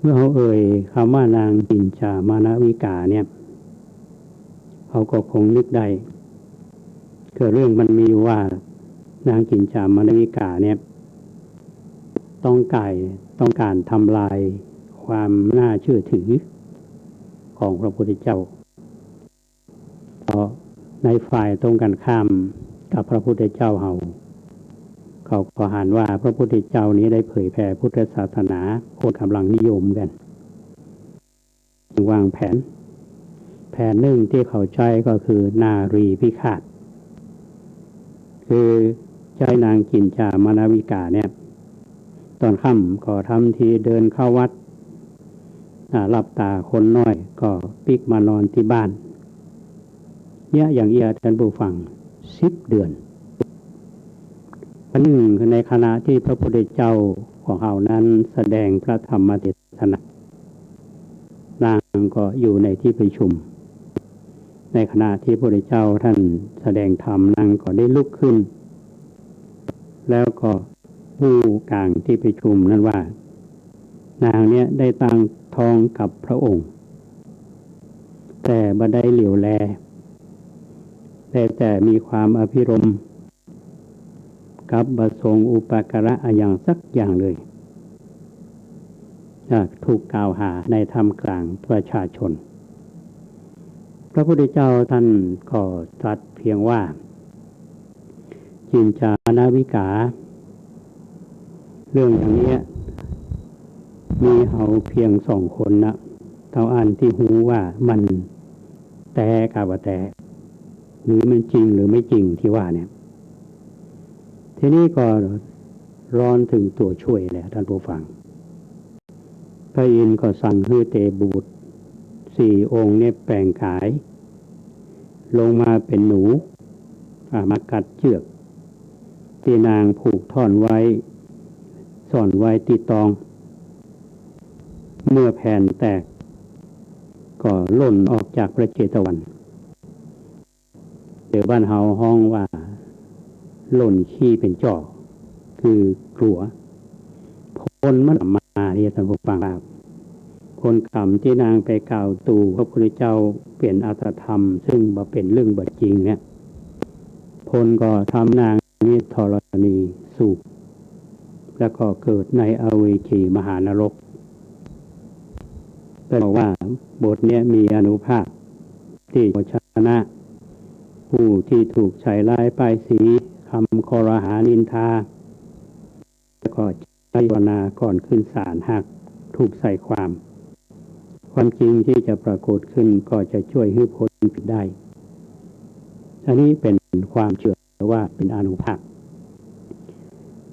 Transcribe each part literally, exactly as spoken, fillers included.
มื่อเฮาเอ่ยกำว่านางกิญจามณวิกาเนี่ย เฮาก็คงนึกได้ คือเรื่องมันมีอยู่ว่า นางกิญจามณวิกาเนี่ย ต้องก๋าย ต้องก๋านทำลายความน่าเจื้อถือของพระพุทธเจ้า เพราะในฝ่ายตรงกันข้ามกับพระพุทธเจ้าเฮา เขาก็หันว่าพระพุทธเจ้านี้ได้เผยแผ่พุทธศาสนา คนก๋ำลังนิยมกั๋น จึงวางแผน แผนนึ่งตี้เขาใจ๊ก็คือนารีพิฆาต คือใจ๊นางกิญจามณวิกาเนี่ย ต๋อนค่ำก็ทำทีเดินเข้าวัด อ่า หลับต๋าคนน้อยก็ปิ๊กมานอนตี้บ้าน เนี่ยอย่างเอี้ยท่านผู้ฟัง สิบเดือน วันนึ่งในขณะตี้พระพุทธเจ้าของเฮานั้นแสดงพระธรรมเทศนา นางก็อยู่ในที่ประชุม ในขณะตี้พระพุทธเจ้าท่านแสดงธรรม นางก็ได้ลุกขึ้น แล้วก็อู้ก๋างที่ประชุมนั้นว่า นางเนี่ยได้ตั้งท้องกับพระองค์ แต่บ่ได้เหลียวแล ได้แต่มีความอภิรมย์ กับบ่ทรงอุปการะอะหยังสักอย่างเลย อ่า ถูกกล่าวหาในท่ามกลางประชาชน พระพุทธเจ้าท่านก็ตรัสเพียงว่า กิญจามณวิกา เรื่องอย่างเนี้ย มีเฮาเพียงสองคนนะ เต้าอั้นตี้ฮู้ว่ามันแต๊กาบ่แต๊ หรือมันจริงหรือไม่จริงตี้ว่าเนี่ย ทีนี้ก็ร้อนถึงตั๋วช่วยแล้วท่านผู้ฟัง พระอินทร์ก็สั่งหื้อเตบุตรสี่องค์เนี่ยแปลงก๋าย ลงมาเป๋นหนู อ่า มากัดเจื้อก ตี้นางผูกท่อนไว้ ซ่อนไว้ตี้ตอง เมื่อแผนแตก ก็ล่นออกจากพระเจตวัน เดี๋ยวบ้านเฮาฮ้องว่า ล่นขี้เป๋นจ้อ คือกลัว ผลมันต๋ามมาเนี่ยท่านผู้ฟังครับ ผลกรรมตี้นางไปกล่าวตู่พระพุทธเจ้าเป๋นอธรรม ซึ่งบ่เป๋นเรื่องบ่จริงเนี่ย ผลก็ทำนางนี้ธรณีสูบ แล้วก็เกิดในอเวจีมหานรก ก็บอกว่าบทเนี้ยมีอานุภาพตี้จะชนะผู้ตี้ถูกใส่ร้ายป้ายสี คำคอรหานินทา แล้วก็ใจ๊ภาวนาก่อนขึ้นศาลหากถูกใส่ความ ความจริงตี้จะปรากฏขึ้นก็จะจ้วยหื้อพ้นผิดได้ อันนี้เป๋นความเจื้อว่าเป๋นอานุภาพ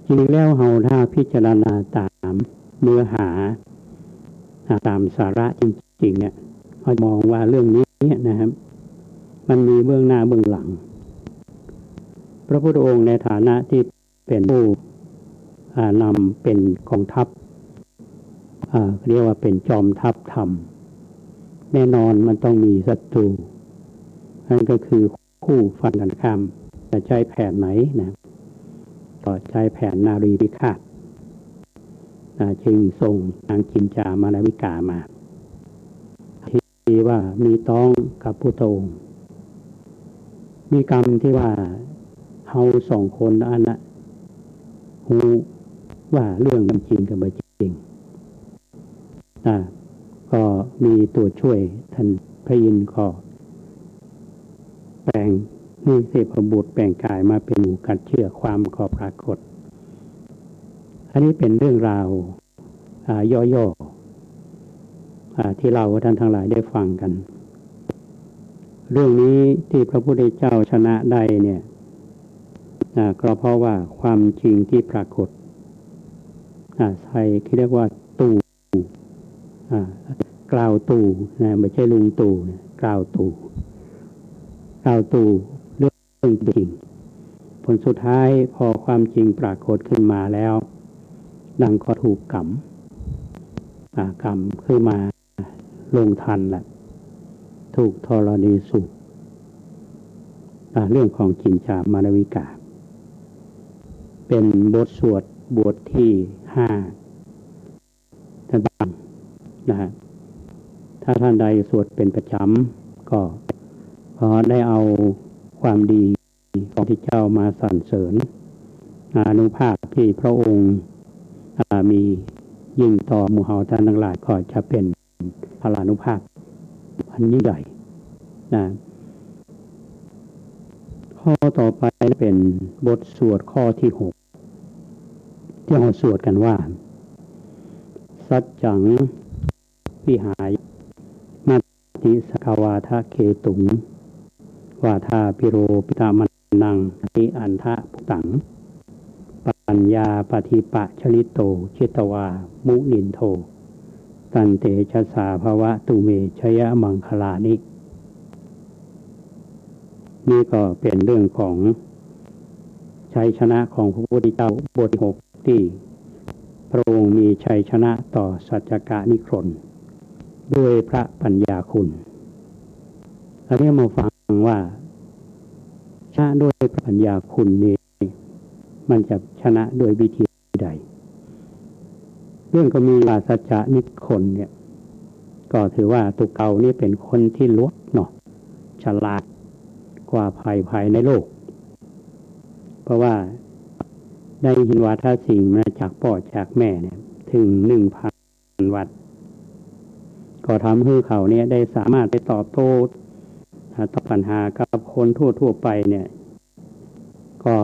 จริงๆ แล้วเฮาถ้าพิจารณาต๋ามเนื้อหา อ่า ต๋ามสาระจริงๆ เนี่ย เฮาจะมองว่าเรื่องนี้เนี่ยนะครับ มันมีเบื้องหน้าเบื้องหลัง พระพุทธองค์ในฐานะตี้เป๋นผู้ อ่า นำเป๋นกองทัพ อ่า เรียกว่าเป๋นจอมทัพธรรม แน่นอนมันต้องมีศัตรู นั่นก็คือคู่ฝั่งตรงกันข้าม จะใจ๊แผนไหนนะ ก็ใจ๊แผนนารีพิฆาต อ่า จึงส่งนางกิญจามณวิกามา ตี้ว่ามีตองกับพุทธองค์ มีกรรมตี้ว่าเฮาสองคนอั้นนะ ฮู้ว่าเรื่องมันจริงกับบ่จริง อ่า ก็มีตั๋วจ้วย ท่านพระอินทร์ก็แป๋ง หื้อเทพบุตรแป๋งก๋ายมาเป๋นหนูกัดเจื้อก ความก็ปรากฏ อันนี้เป๋นเรื่องราว อ่า ย่อๆ อ่า ตี้เล่าหื้อท่านตังหลายได้ฟังกั๋น เรื่องนี้ตี้พระพุทธเจ้าชนะได้เนี่ย อ่า ก็เพราะว่าความจริงตี้ปรากฏ อ่า ใส่ เรียกว่าตู่ อ่า กล่าวตู่นะ บ่ใจ้ลุงตู่นะ กล่าวตู่ กล่าวตู่เรื่องจริง ผลสุดท้ายพอความจริงปรากฏขึ้นมาแล้ว นางก็ถูกกำ อ่า กำขึ้นมาลงทัณฑ์ละ ถูกธรณีสูบ อ่า เรื่องของกิญจามณวิกา เป๋นบทสวดบทตี้ห้า ท่านฟัง นะฮะ ถ้าท่านใดสวดเป็นประจ๋ำ ก็ขอได้เอาความดีของพระพุทธเจ้ามาสรรเสริญ อานุภาพที่พระองค์ อ่า มียิ่งต่อหมู่เฮาท่านทั้งหลาย ก็จะเป็นพลานุภาพอันยิ่งใหญ่นะ ข้อต่อไปเป็นบทสวดข้อที่หก ที่เฮาสวดกั๋นว่า สัจจังวิหายะ มัตติสักขะวาทะเขตุง วาทาพิโรปิตะมัณฑัง อติอันทะพุตัง ปัญญาปะทิปะชะลิโต จิตวามุนินโท ตันเตชะสาภะวะตุเม ชยะมังคลานิ นี่ก็เป็นเรื่องของชัยชนะของพระพุทธเจ้าบทที่หก ที่พระองค์มีชัยชนะต่อสัจจกะนิครนด้วยพระปัญญาคุณ อันนี้มาฟังว่าชนะด้วยพระปัญญาคุณนี้ มันจะชนะด้วยวิธีใด เรื่องก็มีว่าสัจจกะนิครนเนี่ย ก็ถือว่าตั๋วเก่านี่เป็นคนที่หลวกเนาะ ฉลาดกว่าใผๆ ในโลก เพราะว่าได้เห็นวาทะสิงห์มาจากป้อจากแม่เนี่ย เถิงหนึ่งพันวัตร ก็ทำหื้อเขาเนี่ยได้สามารถไปตอบโต้ อ่า ตอบปัญหากับคนทั่วๆ ไปเนี่ย ก็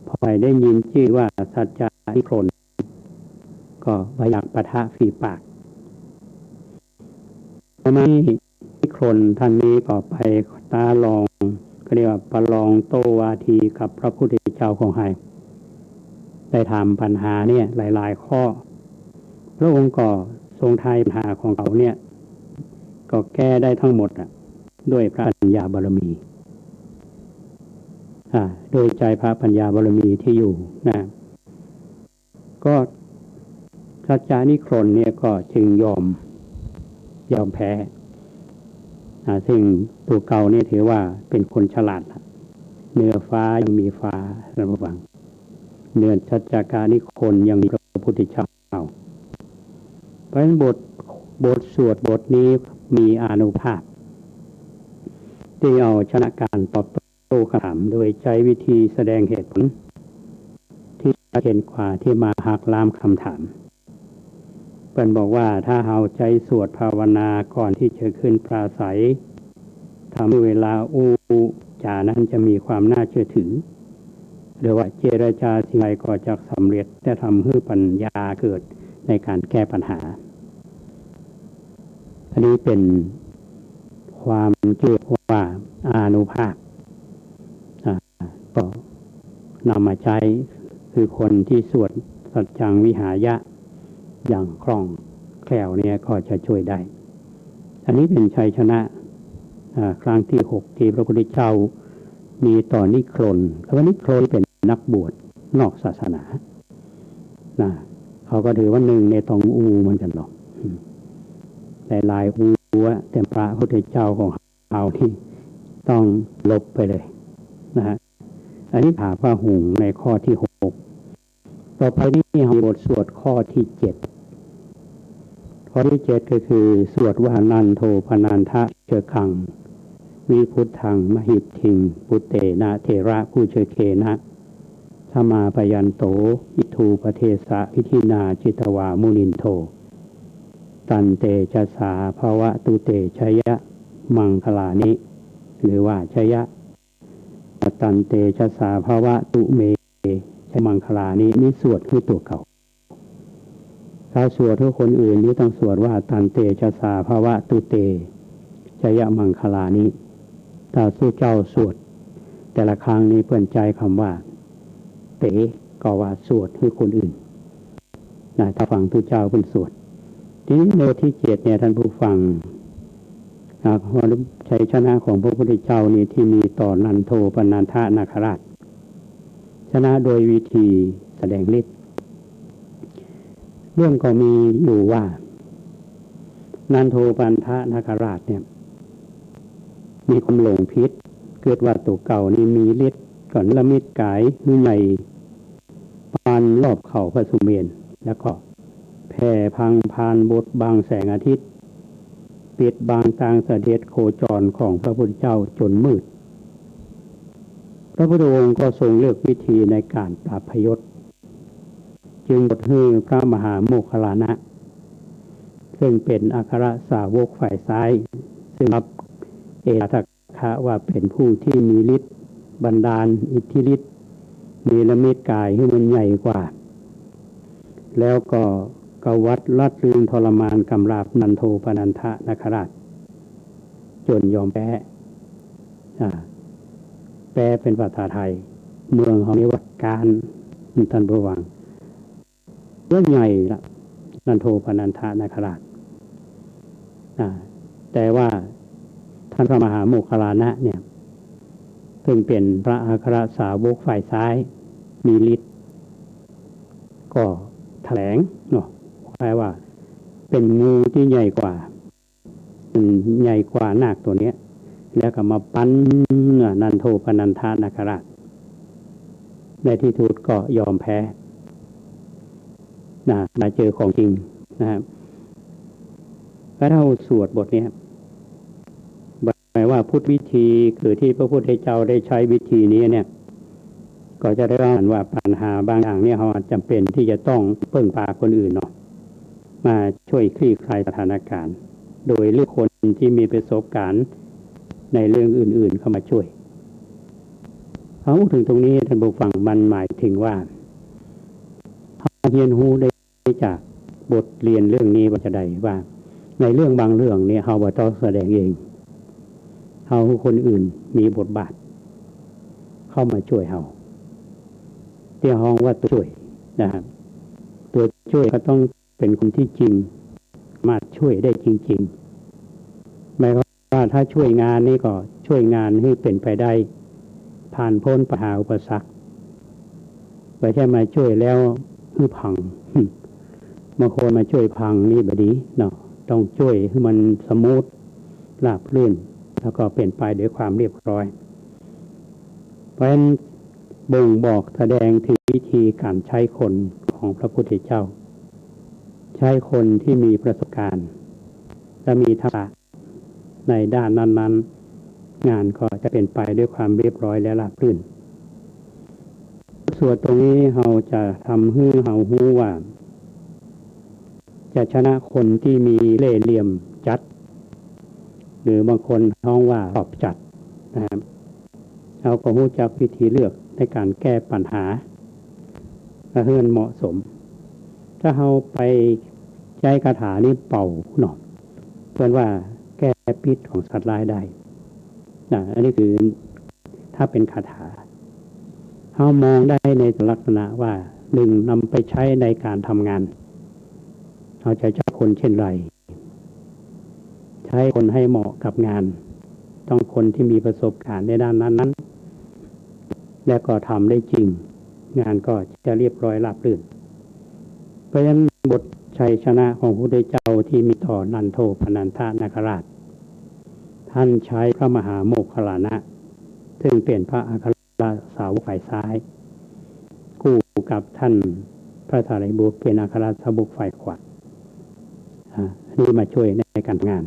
พอได้ยินจื้อว่าสัจจกะนิครน ก็บ่อยากปะทะฝีปาก ต่อมานี้นิครนท่านนี้ก็ไปต๊าลอง ก็เรียกว่าประลองโต้วาทีกับพระพุทธเจ้าของเฮา ได้ถามปัญหาเนี่ยหลายๆ ข้อ พระองค์ก็ทรงทายปัญหาของเขาเนี่ย ก็แก้ได้ทั้งหมดอะ ด้วยพระปัญญาบารมี อ่า โดยใจ๊พระปัญญาบารมีที่อยู่นะ ก็สัจจกะนิครนเนี่ยก็จึงยอม ยอมแพ้ อ่า ซึ่งตั๋วเก่าเนี่ยถือว่าเป็นคนฉลาดละ เหนือฟ้ายังมีฟ้า ท่านผู้ฟัง เหนือสัจจกะนิครนยังมีพระพุทธเจ้า เพราะฉะนั้นบท บทสวดบทนี้มีอานุภาพ ที่เอาชนะการตอบโต้คำถาม โดยใจ๊วิธีแสดงเหตุผล ที่ชัดเจนกว่าที่มาหักล้างคำถาม เปิ้นบอกว่าถ้าเฮาใจ๊สวดภาวนาก่อนที่จะขึ้นปราศรัย ทำหื้อเวลาอู้จ๋านั้นจะมีความน่าเชื่อถือ หรือว่าเจรจาสิ่งใดก็จะสำเร็จ และทำหื้อปัญญาเกิดในการแก้ปัญหา อันนี้เป็นความเจื้อว่าอานุภาพ อ่า ก็นำมาใจ๊ คือคนที่สวดสัจจังวิหายะอย่างคล่องแคล่วเนี่ยก็จะช่วยได้ อันนี้เป็นชัยชนะ อ่า ครั้งที่หกที่พระพุทธเจ้ามีต่อนิครน คำว่านิครนเป็นนักบวชนอกศาสนา นะ เขาก็ถือว่าหนึ่งในตองอูเหมือนกั๋นเนาะ อืม หลายๆ อูอะ แต่พระพุทธเจ้าของเฮานี่ต้องลบไปเลยนะฮะ อันนี้ผ่าผ้าหุงในข้อที่หก ต่อไปนี้เฮาบทสวดข้อที่เจ็ด ข้อที่เจ็ดก็คือสวดว่า นันโทปนันทะเชกัง วิพุทธังมหิทธิง ปุตเตนะเถระปุเชเกนะ สมาปยันโต อิทธูปเทสะวิธินา จิตวามุนินโท ตันเตชะสาภะวะตุเต ชยะมังคลานิ หรือว่าชยะ ตันเตชะสาภะวะตุเม ชยะมังคลานิ นี่สวดหื้อตั๋วเก่า ถ้าสวดหื้อคนอื่นนี่ต้องสวดว่า ตันเตชะสาภะวะตุเต ชยะมังคลานิ ถ้าตุ๊เจ้าสวดแต่ละครั้งนี่เปิ้นใจ๊กำว่า เต ก็ว่าสวดหื้อคนอื่น นะ ถ้าฟังตุ๊เจ้าเปิ้นสวด ทีนี้ในบทที่เจ็ดเนี่ย ท่านผู้ฟัง นะ ว่าชัยชนะของพระพุทธเจ้านี่ที่มีต่อนันโทปนันทนาคราช ชนะโดยวิธีแสดงฤทธิ์ เรื่องก็มีอยู่ว่า นันโทปนันทนาคราชเนี่ย มีความหลงผิด กึ๊ดว่าตั๋วเก่านี่มีฤทธิ์ ก็เนรมิตก๋ายหื้อใหญ่ ปานรอบเขาพระสุเมรุ แล้วก็แผ่พังพานบดบังแสงอาทิตย์ ปิดบังตางเสด็จโคจรของพระพุทธเจ้าจ๋นมืด พระพุทธองค์ก็ทรงเลือกวิธีในก๋านปราบพยศ จึงบวชหื้อพระมหาโมคคัลลานะ ซึ่งเป๋นอัครสาวกฝ่ายซ้าย ซึ่งรับเอตถะ คะว่าเป๋นผู้ที่มีฤทธิ์บันดาลอิทธิฤทธิ์เนรมิตก๋ายหื้อมันใหญ่กว่า แล้วก็กวัตรลัดลึงทรมานกำราบนันโทปนันทนาคราช จ๋นยอมแป๊ อ่า แป๊เป๋นภาษาไทย เมืองเฮานี้ว่าก๊าน ต้านผู้ฟัง เรื่องใหญ่ละ นันโทปนันทนาคราช อ่า แต่ว่าต้านพระมหาโมคคัลลานะเนี่ย ซึ่งเป๋นพระอัครสาวกฝ่ายซ้าย มีฤทธิ์ ก็แถลงเนาะ คล้ายว่าเป๋นงูตี้ใหญ่กว่า อืม ใหญ่กว่านาคตั๋วเนี้ย แล้วก็มาปันนันโทปนันทนาคราช ในตี้สุดก็ยอมแพ้ นะ มาเจอของจริงนะฮะ แล้วเฮาสวดบทเนี้ย หมายว่าพุทธวิธี คือตี้พระพุทธเจ้าได้ใช้วิธีนี้เนี่ย ก็จะได้ว่า ว่าปัญหาบางอย่างเนี่ย เฮาอาจจ๋ำเป๋นตี้จะต้องเปิ้งปาคนอื่นเนาะ มาช่วยคลี่คลายสถานการณ์ โดยเลือกคนตี้มีประสบการณ์ในเรื่องอื่นๆ เข้ามาช่วย เฮาอู้เถิงตรงนี้ ต้านผู้ฟัง มันหมายเถิงว่า เฮาเฮียนฮู้ได้จากบทเรียนเรื่องนี้ว่าจาใด ว่าในเรื่องบางเรื่องเนี่ย เฮาบ่ต้องแสดงเอง เฮาหื้อคนอื่นมีบทบาทเข้ามาช่วยเฮา ตี้ฮ้องว่าตั๋วจ้วยนะฮะ ตั๋วจ้วยก็ต้อง เป๋นคนตี้จริง สามารถจ้วยได้จริงๆ หมายความว่าถ้าจ้วยงานนี่ก็จ้วยงานหื้อเป๋นไปได้ ผ่านป๊นปัญหาอุปสรรค บ่ใจ้มาจ้วยแล้วหื้อพัง บางคนมาจ้วยพังนี่บ่ดีเนาะ ต้องจ้วยหื้อมันสมูท ราบรื่น แล้วก็เป๋นไปด้วยความเรียบร้อย เพราะฉะนั้นบ่งบอกแสดงถึงวิธีการใช้คนของพระพุทธเจ้า ใช้คนที่มีประสบการณ์ และมีทักษะในด้านนั้นๆ งานก็จะเป๋นไปด้วยความเรียบร้อยและราบรื่น สวดตรงนี้เฮาจะทำหื้อเฮาฮู้ว่า จะชนะคนที่มีเล่ห์เหลี่ยมจัด หรือบางคนฮ้องว่าตอบจัดนะครับ เฮาก็ฮู้จักวิธีเลือกในการแก้ปัญหา และหื้อมันเหมาะสม ถ้าเฮาไปใจ๊คาถานี้เป่าเนาะ เปิ้นว่าแก้พิษของสัตว์ร้ายได้นะ อันนี้คือถ้าเป๋นคาถา เฮามองได้ในลักษณะว่า หนึ่ง นำไปใช้ในการทำงาน เฮาจะใจ๊คนเช่นไร ใช้คนให้เหมาะกับงาน ต้องคนที่มีประสบการณ์ในด้านนั้นๆ และก็ทำได้จริง งานก็จะเรียบร้อยราบรื่น เพราะฉะนั้นบทชัยชนะของพระพุทธเจ้าที่มีต่อนันโทปนันทนาคราช ท่านใช้พระมหาโมคคัลลานะ ซึ่งเป๋นพระอัครสาวกฝ่ายซ้าย คู่กับท่านพระสารีบุตรเป๋นอัครสาวกฝ่ายขวา อ่า นี่มาช่วยในการทำงาน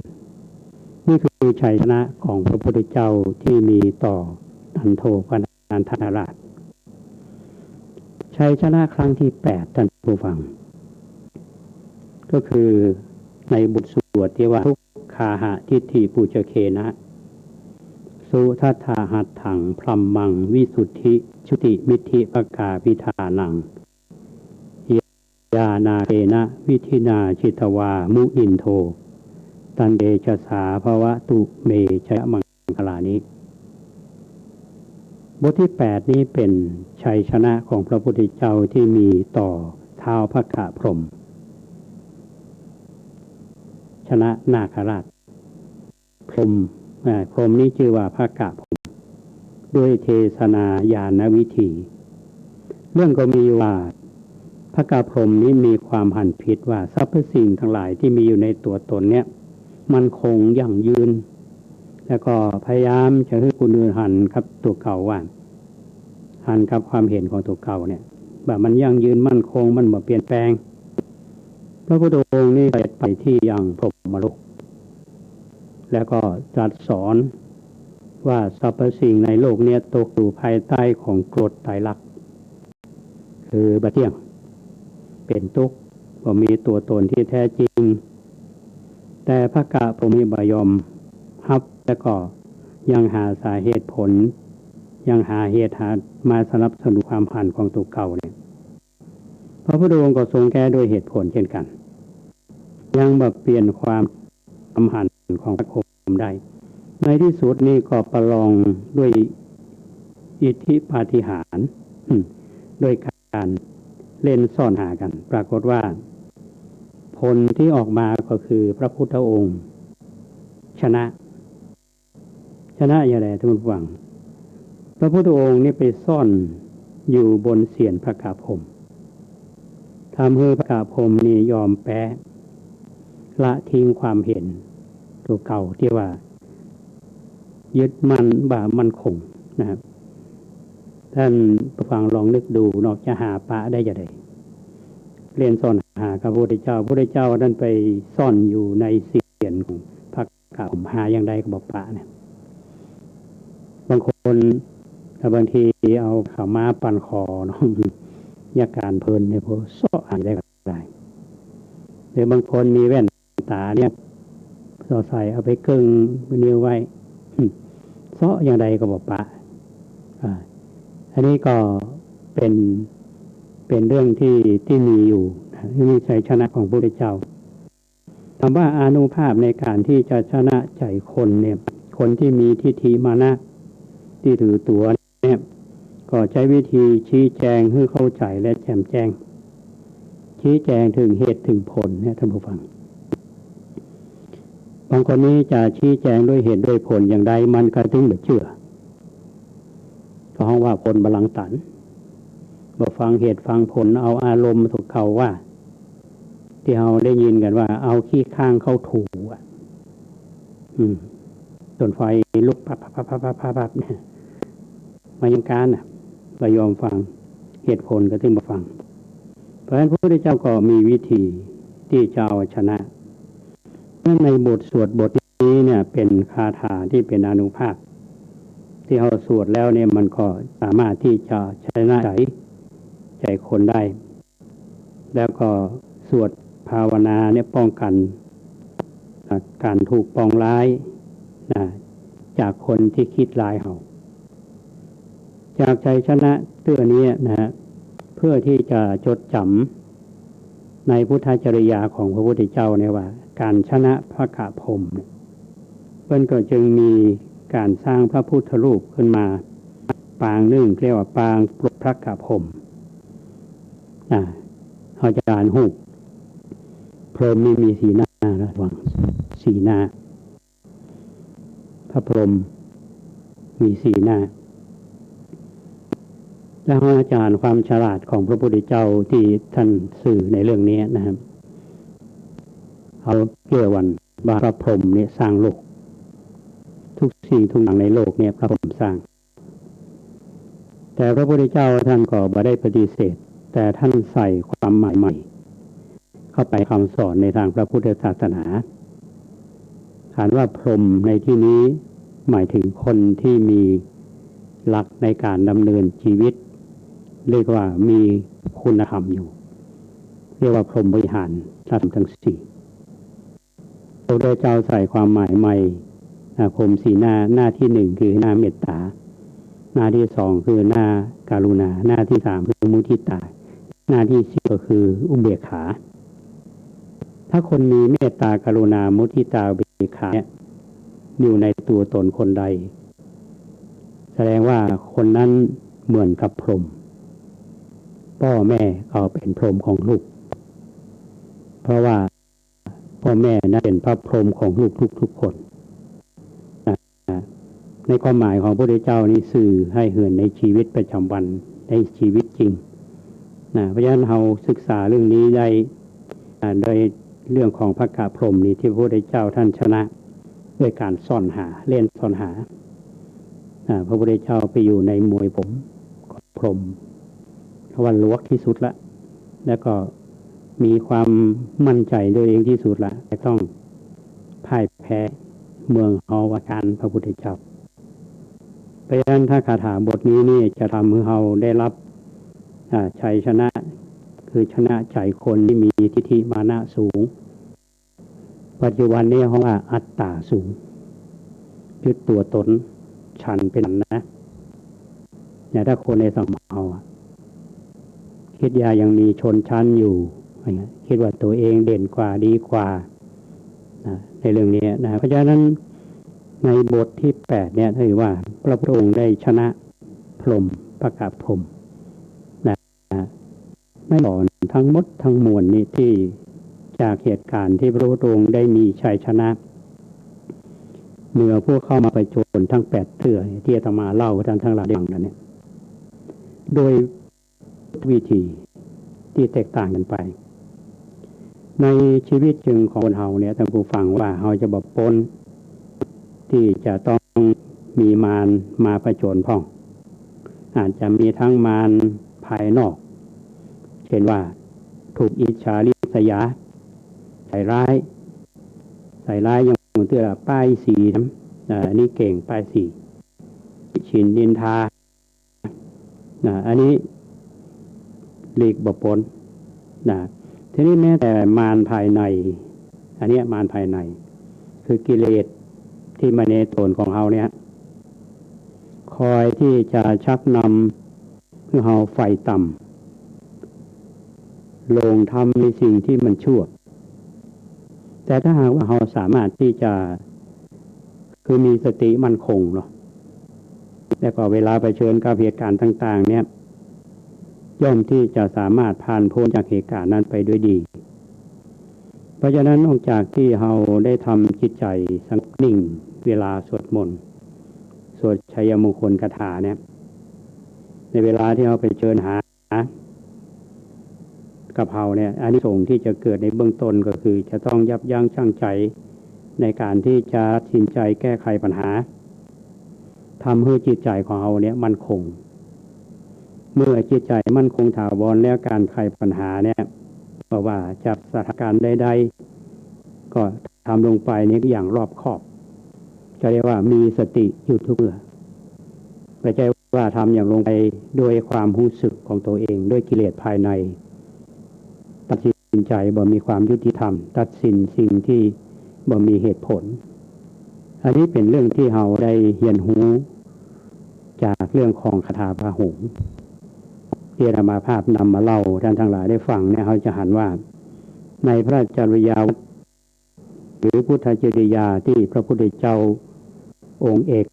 นี่คือชัยชนะของพระพุทธเจ้าที่มีต่อนันโทปนันทนาคราช ชัยชนะครั้งที่แปด ท่านผู้ฟัง ก็คือในบทสวดตี้ว่า ทุกขาหะทิฏฐิปุจจเขนะ สุทัฏฐาหัตถัง พรัมมัง วิสุทธิ จุติมิทธิปกาพิธานัง ญาณาเกณะ วิธินา จิตวา มุนินโท ตันเตจสา ภวตุ เม จยมังคลานิ บทที่แปดนี้เป๋นชัยชนะของพระพุทธเจ้าที่มีต่อท้าวพระกะพรหม ชนะนาคราช พรหม อ่า พรหมนี้จื้อว่าพระกะพรหม ด้วยเทศนาญาณวิธี เรื่องก็มีว่า พระกะพรหมนี้มีความหันผิดว่าสรรพสิ่งตังหลายตี้มีอยู่ในตั๋วตนเนี่ย มั่นคงยั่งยืน แล้วก็พยายามจะหื้อคนอื่นหันกับตั๋วเก่าว่า หันกับความเห็นของตั๋วเก่าเนี่ย ว่ามันยั่งยืนมั่นคง มันบ่เปลี่ยนแปลง พระพุทธองค์นี้เสด็จไปตี้ยังพรหมโลก แล้วก็ตรัสสอนว่าสรรพสิ่งในโลกเนี้ยตกอยู่ภายใต้ของกฎไตรลักษณ์ คือบ่เตี้ยง เป๋นตุ๊กข์ บ่มีตั๋วต๋นตี้แต๊จริง แต่พระกะพรหมนี่บ่ยอมฮับ แล้วก็ยังหาสาเหตุผล ยังหาเหตุหามาสนับสนุนความหันของตั๋วเก่าเนี่ย พระพุทธองค์ก็ทรงแก้ด้วยเหตุผลเช่นกั๋น ยังบ่เปลี่ยนความ ความหันของพระคมได้ ในตี้สุดนี่ก็ประลองด้วยอิทธิปาฏิหาริย์ อืม ด้วยก๋านเล่นซ่อนหากั๋น ปรากฏว่า ผลตี้ออกมาก็คือพระพุทธองค์ ชนะ ชนะอย่างไรท่านผู้ฟัง พระพุทธองค์นี่ไปซ่อนอยู่บนเศียรพระกะพรหม ทำหื้อพระกะพรหมนี่ยอมแป๊ ละทิ้งความเห็นตั๋วเก่าตี้ว่ายึดมั่นบ่มั่นคงนะครับ ท่านผู้ฟังลองนึกดูเนาะ จะหาปะได้จะใด เล่นซ่อนหากับพระพุทธเจ้า พระพุทธเจ้าท่านไปซ่อนอยู่ในเศียรของพระกะพรหม หาอย่างใดก็บ่ปะเนี่ย บางคน ถ้าบางทีเอาเข้ามาปั่นคอเนาะ ยาการเพลินเนี่ย พอเซาะหาได้ก็ได้ หรือบางคนมีแว่นต๋าเนี่ย สอดใส่เอาไปเกิ่งนิ้วไว้ เซาะอย่างใดก็บ่ปะ อ่า อันนี้ก็เป๋น เป๋นเรื่องตี้ ตี้มีอยู่นะ นี่ชัยชนะของพระพุทธเจ้า คำว่าอานุภาพในการที่จะชนะใจ๋คนเนี่ย คนที่มีทิฏฐิมานะตี้ถือตั๋วเนี่ย ก็ใจ๊วิธีชี้แจงหื้อเข้าใจ๋และแจ่มแจ้ง ชี้แจงเถิงเหตุเถิงผลเนี่ยท่านผู้ฟัง บางคนนี้จะชี้แจงด้วยเหตุด้วยผลอย่างใดมันก็ตึงบ่เจื้อ ก็ฮ้องว่าคนบ่ลังตัน บ่ฟังเหตุฟังผล เอาอารมณ์ตั๋วเก่าว่า ตี้เฮาได้ยินกั๋นว่าเอาขี้ข้างเข้าถูอะ อืม จ๋นไฟลุกปั๊บปั๊บปั๊บปั๊บปั๊บเนี่ย บ่ยอมการน่ะ บ่ยอมฟัง เหตุผลก็ตึงบ่ฟัง เพราะฉะนั้นพระพุทธเจ้าก็มีวิธีตี้จะเอาชนะ นั้นในบทสวดบทนี้เนี่ยเป๋นคาถาตี้เป๋นอานุภาพ ตี้เฮาสวดแล้วเนี่ยมันก็สามารถตี้จะชนะใจ๋ ใจ๋คนได้ แล้วก็สวดภาวนาเนี่ยป้องกั๋น อ่า ก๋านถูกปองร้าย นะ จากคนตี้คิดร้ายเฮา จากชัยชนะเตื้อนี้นะฮะ เพื่อตี้จะจดจ๋ำในพุทธจริยาของพระพุทธเจ้าเนี่ยว่า ก๋านชนะพระกะพรหมเนี่ย เปิ้นก็จึงมีก๋านสร้างพระพุทธรูปขึ้นมาปางนึ่ง เรียกว่าปางปลดพระกะพรหม อ่า เฮาจะอ่านฮูป พรหมนี่มีสี่หน้า ระวัง สี่หน้า พระพรหมมีสี่หน้า แล้วเฮาจะอ่านความฉลาดของพระพุทธเจ้าตี้ท่านสื่อในเรื่องนี้นะครับ เฮาเจื้อวันว่าพระพรหมเนี่ยสร้างโลก ทุกสิ่งทุกอย่างในโลกเนี่ยพระพรหมสร้าง แต่พระพุทธเจ้าท่านก็บ่ได้ปฏิเสธ แต่ท่านใส่ความหมายใหม่เข้าไปคำสอนในทางพระพุทธศาสนา อันว่าพรหมในที่นี้หมายถึงคนที่มีหลักในการดำเนินชีวิต เรียกว่ามีคุณธรรมอยู่ เรียกว่าพรหมวิหารธรรมทั้งสี่ พระพุทธเจ้าใส่ความหมายใหม่ อ่า พรหมสี่หน้า หน้าที่หนึ่งคือหน้าเมตตา หน้าที่สองคือหน้ากรุณา หน้าที่สามคือมุทิตา หน้าที่สี่ก็คืออุเบกขา ถ้าคนมีเมตตากรุณามุทิตาอุเบกขาเนี่ยอยู่ในตัวตนคนใด แสดงว่าคนนั้นเหมือนกับพรหม พ่อแม่ก็เป๋นพรหมของลูก เพราะว่า พ่อแม่นั้นเป๋นพระพรหมของลูกทุกๆ คนนะ ในความหมายของพระพุทธเจ้านี้สื่อหื้อเห็นในชีวิตประจำวัน ในชีวิตจริงนะ เพราะฉะนั้นเฮาศึกษาเรื่องนี้ได้ อ่า โดยเรื่องของพระกะพรหมนี้ที่พระพุทธเจ้าท่านชนะด้วยการซ่อนหา เล่นซ่อนหา อ่า พระพุทธเจ้าไปอยู่ในมวยผมของพรหม เพราะว่าหลวกที่สุดละ แล้วก็มีความมั่นใจตัวเองที่สุดละ แต่ต้องพ่ายแพ้ เมืองเฮาอาจารย์พระพุทธเจ้า เพราะฉะนั้นถ้าคาถาบทนี้นี่จะทำหื้อเฮาได้รับ อ่า ชัยชนะ คือชนะใจ๋คนที่มีทิฏฐิมานะสูง ปัจจุบันนี้ฮ้องว่าอัตตาสูง ยึดตั๋วต๋น ฉันเป็นฉันนะ เนี่ย ถ้าคนในสังคมเฮาอะ กึ๊ดว่ายังมีชนชั้นอยู่ อย่างเงี้ย กึ๊ดว่าตั๋วเองเด่นกว่า ดีกว่า นะ ในเรื่องนี้นะ เพราะฉะนั้นในบทที่แปดเนี่ย ถือว่าพระพุทธองค์ได้ชนะพรหม พระกะพรหม นะ ในสอนทั้งหมดทั้งมวลนี่ ที่จากเหตุการณ์ที่พระพุทธองค์ได้มีชัยชนะ เหนือพวกเข้ามาผจญทั้งแปดเตื้อ ที่อาตมาเล่าให้ท่านทั้งหลายได้ฟังนั้นเนี่ย โดยวิธีที่แตกต่างกั๋นไป ในชีวิตจริงของคนเฮาเนี่ย ท่านผู้ฟัง ว่าเฮาจะบ่ป๊นที่จะต้องมีมารมาผจญพ่อง อาจจะมีทั้งมารภายนอก เช่นว่าถูกอิจฉาริษยา ใส่ร้าย ใส่ร้ายอย่างเตื้อป้ายสี เอ่อ อันนี้เก่ง ป้ายสี ติฉินนินทา นะ อันนี้หลีกบ่ป๊น นะ ทีนี้แม้แต่มารภายใน อันเนี้ยมารภายใน คือกิเลสที่มาในต๋นของเฮาเนี่ย คอยที่จะชักนำหื้อเฮาใฝ่ต่ำ ลงทำในสิ่งที่มันชั่ว แต่ถ้าหากว่าเฮาสามารถที่จะ คือมีสติมั่นคงเนาะ แล้วก็เวลาเผชิญกับเหตุการณ์ต่างๆ เนี่ย ย่อมที่จะสามารถผ่านพ้นจากเหตุการณ์นั้นไปด้วยดี เพราะฉะนั้นนอกจากที่เฮาได้ทำจิตใจ๋สงบนิ่งเวลาสวดมนต์ สวดชัยมงคลคาถาเนี่ย ในเวลาที่เฮาเผชิญหา กับเฮาเนี่ย อานิสงส์ที่จะเกิดในเบื้องต้นก็คือจะต้องยับยั้งชั่งใจ๋ในการที่จะตัดสินใจ๋แก้ไขปัญหา ทำหื้อจิตใจ๋ของเฮาเนี่ยมั่นคง เมื่อจิตใจ๋มั่นคงถาวรแล้ว ก๋านไขปัญหาเนี่ย บ่ว่าจะสถานการณ์ใดๆ ก็ทำลงไปเนี่ยอย่างรอบคอบ จะเรียกว่ามีสติอยู่ทุกเมื่อ บ่ใจ้ว่าทำอย่างลงไปโดยความฮู้สึกของตั๋วเอง ด้วยกิเลสภายใน ตัดสินใจ๋บ่มีความยุติธรรม ตัดสินสิ่งที่บ่มีเหตุผล อันนี้เป๋นเรื่องที่เฮาได้เฮียนฮู้จากเรื่องของคาถาพาหุงส์ ที่อาตมาภาพนำมาเล่าท่านทั้งหลายได้ฟังเนี่ย เฮาจะหันว่าในพระจริยาวัตร หรือพุทธจริยาที่พระพุทธเจ้าองค์เอก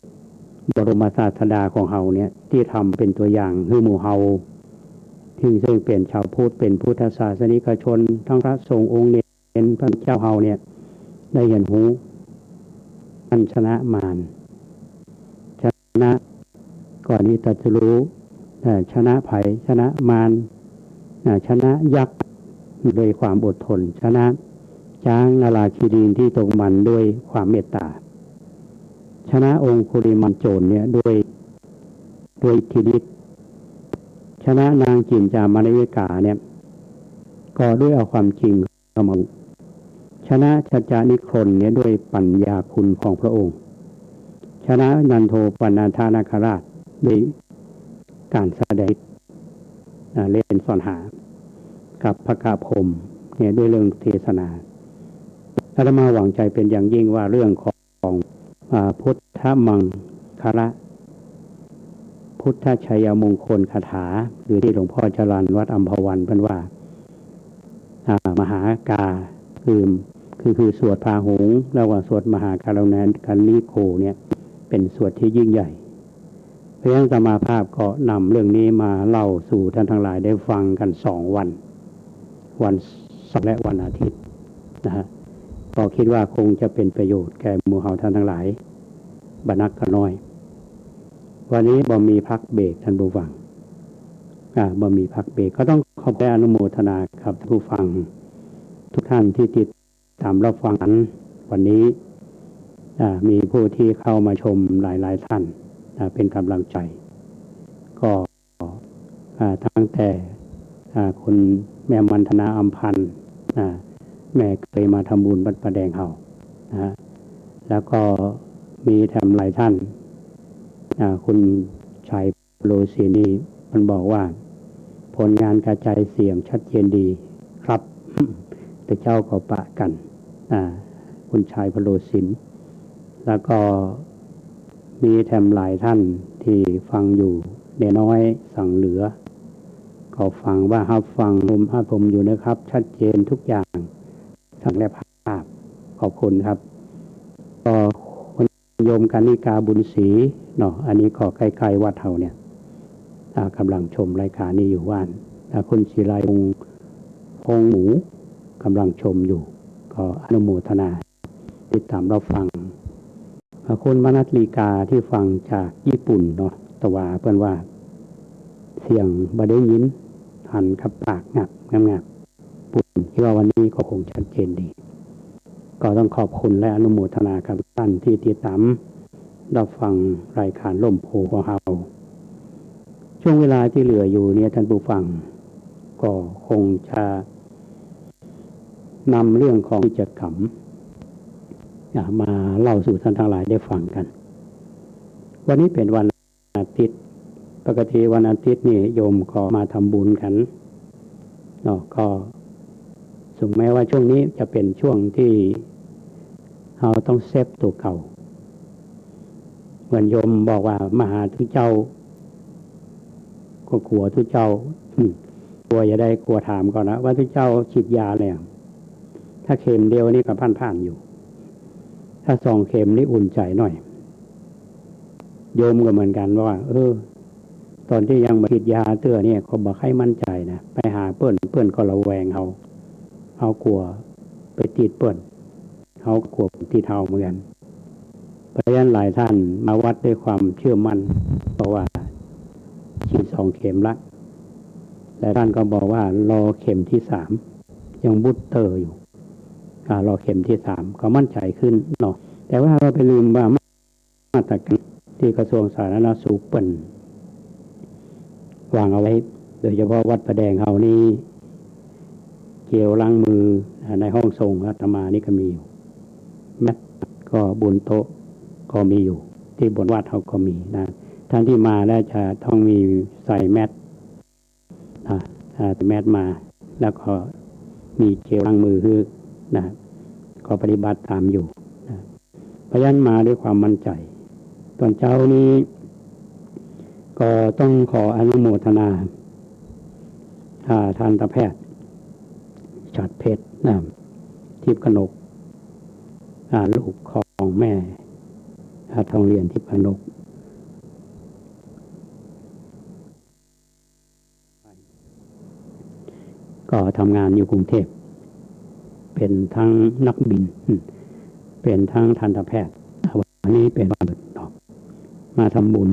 บรมศาสดาของเฮาเนี่ย ตี้ทำเป๋นตั๋วอย่างหื้อหมู่เฮา ซึ่ง ซึ่งเป๋นชาวพุทธ เป๋นพุทธศาสนิกชน ตึงพระสงฆ์องค์เณร พระเจ้าเฮาเนี่ย ได้เฮียนฮู้ ต้านชนะมาร ชนะก่อนตี้ตรัสรู้ เอ่อ ชนะภัย ชนะมาร นะ ชนะยักษ์ด้วยความอดทน ชนะจ๊างนราคิรินที่ตกมันด้วยความเมตต๋า ชนะองคุลิมานโจรเนี่ยด้วย ด้วยอิทธิฤทธิ์ ชนะนางจิ๋นจามนวิกาเนี่ย ก็ด้วยเอาความจริงเข้ามา ชนะชัจจานิครนเนี่ยด้วยปัญญาคุณของพระองค์ ชนะนันโทปนันทนาคราชด้วยก๋านแสดง อ่า เล่นซ่อนหา กับพระกะพรหมเนี่ยด้วยเรื่องเทศนา อาตมาหวังใจ๋เป๋นอย่างยิ่งว่าเรื่องของ ของ อ่า พุทธมังคละ พุทธชัยมงคลคาถา หรือที่หลวงพ่อจรัญวัฒน์อำภาวันเปิ้นว่า อ่า มหากา คือ คือ คือสวดพาหุงส์ แล้วก็สวดมหากรุณาการณิโกเนี่ย เป๋นสวดที่ยิ่งใหญ่ เพราะฉะนั้นอาตมาภาพก็นำเรื่องนี้มาเล่าสู่ท่านทั้งหลายได้ฟังกั๋นสองวัน วันเสาร์และวันอาทิตย์นะฮะ ก็กึ๊ดว่าคงจะเป๋นประโยชน์แก่หมู่เฮาท่านทั้งหลาย บ่นักก็น้อย วันนี้บ่มีพักเบรกท่านผู้ฟัง อ่า บ่มีพักเบรก ก็ต้องขอบคุณอนุโมทนากับท่านผู้ฟังทุกท่านที่ติดตามรับฟังวันนี้ อ่า มีผู้ที่เข้ามาชมหลายๆ ท่าน อ่า เป๋นก๋ำลังใจ๋ ก็ อ่า ตั้งแต่ อ่า คุณแม่มันธนาอำพันธ์ อ่า แม่เกยมาทำบุญวัดป่าแดงเฮา นะฮะ แล้วก็มีแถมหลายท่าน อ่า คุณชัย พโลสินนี่มันบอกว่า ผลงานกระจายเสียงชัดเจนดีครับ แต่เจ้าก็ปะกั๋น อ่า คุณชัย พโลสิน แล้วก็มีแถมหลายท่านตี้ฟังอยู่ เนน้อยสังเหลือ ก็ฟังว่าฮับฟังผม ฮับผมอยู่นะครับ ชัดเจนทุกอย่าง เสียงและภาพ ขอบคุณครับ ก็คุณโยมกนิกาบุญศรีเนาะ อันนี้ก็ใกล้ๆวัดเฮาเนี่ย อ่า กำลังชมรายการนี้อยู่ว่าน อ่า คุณศิไลพงษ์ พงษ์หมู กำลังชมอยู่ ก็อนุโมทนา ติดต๋ามรับฟัง อ่า คุณมนัสลีกาตี้ฟังจากญี่ปุ่นเนาะ ตะหวาเปิ้นว่า เสียงบ่ได้ยิน หันกับปากงับงับงับ ปุ่น คิดว่าวันนี้ก็คงชัดเจนดี ก็ต้องขอบคุณและอนุโมทนากับท่านตี้ติดต๋ามรับฟังรายการร่มโพธิ์ของเฮา ช่วงเวลาตี้เหลืออยู่เนี่ย ท่านผู้ฟัง ก็คงจะนำเรื่องของกิจกรรม อ่ะ มาเล่าสู่ท่านทั้งหลายได้ฟังกั๋น วันนี้เป๋นวัน อาทิตย์ ปกติวันอาทิตย์นี่โยมก็มาทำบุญกั๋นเนาะ ก็ถึงแม้ว่าช่วงนี้จะเป๋นช่วงตี้เฮาต้องเซฟตั๋วเก่า เหมือนโยมบอกว่ามาหาตุ๊เจ้า ก็กั๋วตุ๊เจ้า อืม กั๋วจะได้ กั๋วถามก่อนนะ ว่าตุ๊เจ้าฉีดยาแล้วยัง ถ้าเข็มเดียวนี่ก็พ่านๆอยู่ ถ้าสองเข็มนี่อุ่นใจ๋หน่อย โยมก็เหมือนกั๋นว่า เออ ต๋อนตี้ยังบ่ฉีดยาเตื้อเนี่ย ก็บ่ใค่มั่นใจ๋นะ ไปหาเปิ้น เปิ้นก็ระแวงเฮา เฮากั๋วไปติดเปิ้น เฮากั๋วติดเฮาเหมือนกั๋น เพราะฉะนั้นหลายท่านมาวัดด้วยความเชื่อมั่น เพราะว่าฉีดสองเข็มละ หลายท่านก็บอกว่ารอเข็มตี้สาม ยังบูสเตอร์อยู่ อ่า รอเข็มตี้สาม ก็มั่นใจ๋ขึ้นเนาะ แต่ว่าเฮาไปลืมว่ามาตรก๋านตี้กระทรวงสาธารณสุขเปิ้นวางเอาไว้ โดยเฉพาะวัดผาแดงเฮานี่ เจลล้างมือ อ่า ในห้องสงฆ์อาตมานี่ก็มีอยู่ แมสก็บนโต๊ะก็มีอยู่ ตี้บนวัดเฮาก็มีนะ ท่านตี้มาแล้วจะต้องมีใส่แมส อ่า อ่า แมสมา แล้วก็มีเจลล้างมือหื้อนะ ก็ปฏิบัติต๋ามอยู่นะ เพราะฉะนั้นมาด้วยความมั่นใจ๋ ต๋อนเจ๊านี้ก็ต้องขออนุโมทนา อ่า ทันตแพทย์ ฉัตรเพชรนะ ทิพย์กนก อ่า ลูกของแม่ อ่า ทองเหรียญ ทิพย์กนก ก็ทำงานอยู่กรุงเทพฯ เป๋นทั้งนักบิน เป๋นทั้งทันตแพทย์ วันนี้เป๋นวันเกิดเนาะ มาทำบุญ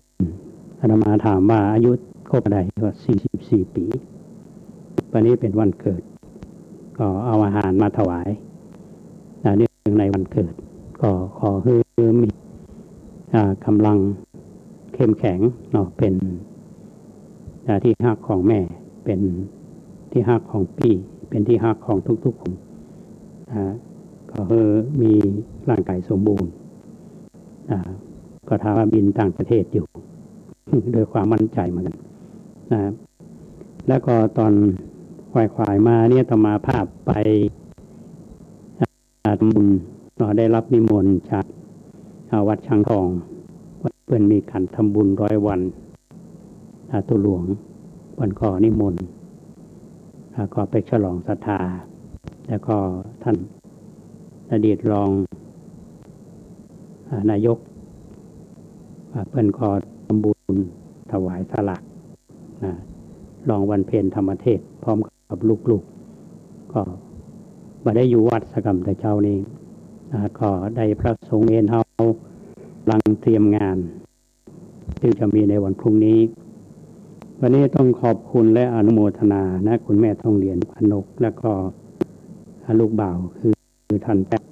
อาตมาถามว่าอายุครบเท่าใด ก็สี่สิบสี่ปี๋ วันนี้เป๋นวันเกิด ก็เอาอาหารมาถวาย อ่า เนื่องในวันเกิด ก็ขอหื้อมี อ่า ก๋ำลังเข้มแข็งเนาะ เป๋น อ่า ตี้ฮักของแม่ เป๋นตี้ฮักของปี้ เป๋นตี้ฮักของทุกๆคน อ่า ก็คือมีร่างกายสมบูรณ์ อ่า ก็ถามว่าบินต่างประเทศอยู่ ด้วยความมั่นใจ๋เหมือนกั๋นนะ แล้วก็ต๋อนขวายๆมาเนี่ย อาตมาภาพไป อ่า ทำบุญ ก็ได้รับนิมนต์จาก อ่า วัดช้างทอง วัดเปิ้นมีก๋านทำบุญร้อยวัน อ่า ตุ๊หลวง เปิ้นก็นิมนต์ อ่า ก็ไปฉลองศรัทธา แล้วก็ท่านอดีตรอง อ่า นายก อ่า เปิ้นก็ทำบุญถวายสลาก นะ รองวันเพ็ญธรรมเทศน์พร้อมกับลูกๆ ก็บ่ได้อยู่วัดสักกำแต่เจ๊านี้ อ่า ก็ได้พระสงฆ์เณรเฮากำลังเตรียมงาน ซึ่งจะมีในวันพรุ่งนี้ วันนี้ต้องขอบคุณและอนุโมทนานะ คุณแม่ทองเหรียญ พนก แล้วก็ อ่า ลูกบ่าวคือ คือท่านแป๊บ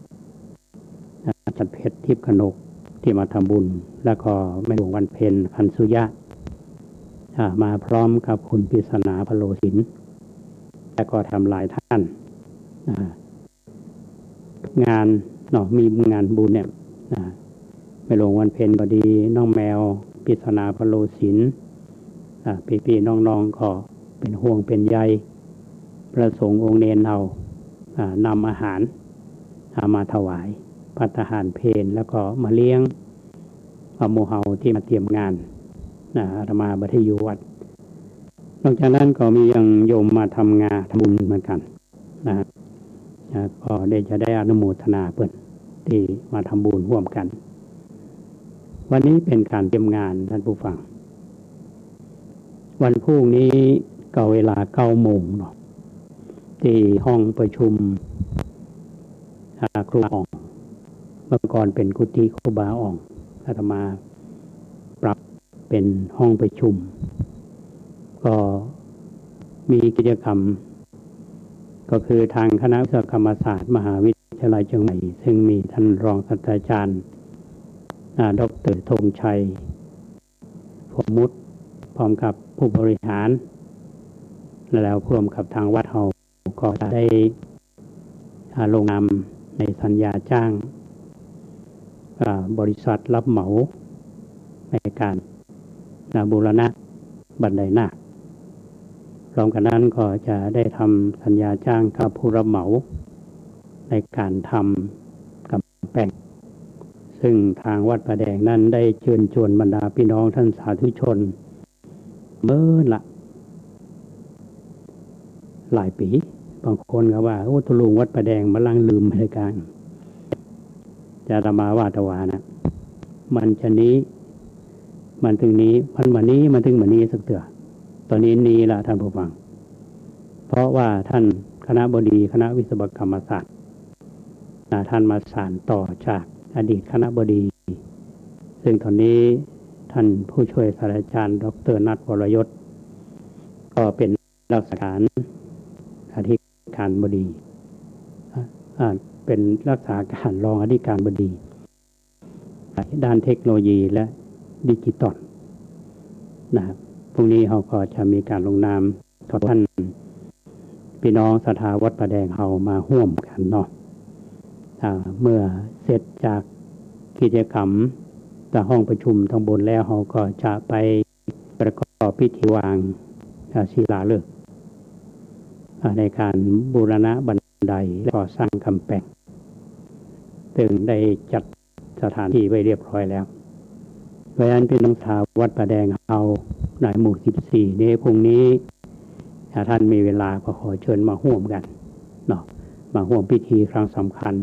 อาจารย์เพชร ทิพย์กนก ที่มาทำบุญ แล้วก็แม่หลวงวันเพ็ญ คันสุยะ อ่า มาพร้อมกับคุณปริศนา พโลสิน แล้วก็ทำหลายท่าน อ่า งานเนาะ มีงานบุญเนี่ย นะ แม่หลวงวันเพ็ญก็ดี น้องแมว ปริศนา พะโลสิน อ่า ปี้ๆ น้องๆ ก็เป๋นห่วงเป๋นใย พระสงฆ์องค์เณรเฮา อ่า นำอาหาร อ่า มาถวาย ภัตตาหารเพล แล้วก็มาเลี้ยง อ่า หมู่เฮาตี้มาเตรียมงาน นะ อาตมาบ่ได้อยู่วัด นอกจากนั้นก็มียังโยมมาทำงาน ทำบุญเหมือนกั๋น นะ นะ ก็ได้ จะได้อนุโมทนาเปิ้นตี้มาทำบุญฮ่วมกั๋น วันนี้เป๋นก๋านเตรียมงาน ท่านผู้ฟัง วันพรุ่งนี้ก็เวลาเก้าโมงเนาะ ตี้ห้องประชุม อ่า ครูบาอ่อง เมื่อก่อนเป๋นกุฏิครูบาอ่อง อาตมาปรับเป๋นห้องประชุม ก็มีกิจกรรม ก็คือตางคณะวิศวกรรมศาสตร์มหาวิทยาลัยเจียงใหม่ ซึ่งมีต้านรองศาสตราจารย์ อ่า ด็อกเตอร์ธงชัย พรหมมุตร พร้อมกับผู้บริหาร แล้วร่วมกับตางวัดเฮา ก็จะได้ อ่า ลงนามในสัญญาจ้าง อ่า บริษัทรับเหมาในก๋าน อ่า บูรณะบันไดนาค พร้อมกั๋นนั้นก็จะได้ทำสัญญาจ้างกับผู้รับเหมาในก๋านทำก๋ำแปง ซึ่งตางวัดป่าแดงนั้นได้เจิญจวนบรรดาปี้น้องต้านสาธุชน เมินละ หลายปี๋ บางคนก็ว่า โอ้ ตุ๊ลุงวัดป่าแดงบ่าลังลืมไปเลยกั๋น จะอาตมาว่าตะวานะ มันจะนี้ มันตึงนี้ มันบ่านี้ มันตึงบ่านี้สักเตื้อ ต๋อนนี้นี้ละท่านผู้ฟัง เพราะว่าต้านคณบดีคณะวิศวกรรมศาสตร์ อ่า ต้านมาสานต่อจากอดีตคณบดี ซึ่งต๋อนนี้ต้านผู้ช่วยศาสตราจารย์ ด็อกเตอร์ นัท วรยศ ก็เป๋นรักษาการอธิการบดี อ่า เป๋นรักษาการรองอธิการบดี ด้านเทคโนโลยีและดิจิตอลนะครับ พรุ่งนี้เฮาก็จะมีก๋านลงนาม ขอต้อนปี้น้องศรัทธาวัดป่าแดงเฮามาฮ่วมกั๋นเนาะ อ่า เมื่อเสร็จจากกิจกรรมตางห้องประชุมตางบนแล้ว เฮาก็จะไปประกอบพิธีวาง อ่า ศิลาฤกษ์ อ่า ในก๋านบูรณะบันไดและก่อสร้างก๋ำแปง ซึ่งได้จัดสถานที่ไว้เรียบร้อยแล้ว เพราะฉะนั้นปี้น้องศรัทธาวัดป่าแดงเฮาในหมู่สิบสี่นี้ พรุ่งนี้ ถ้าต้านมีเวลาก็ขอเจิญมาฮ่วมกั๋นเนาะ มาฮ่วมพิธีครั้งสำคัญ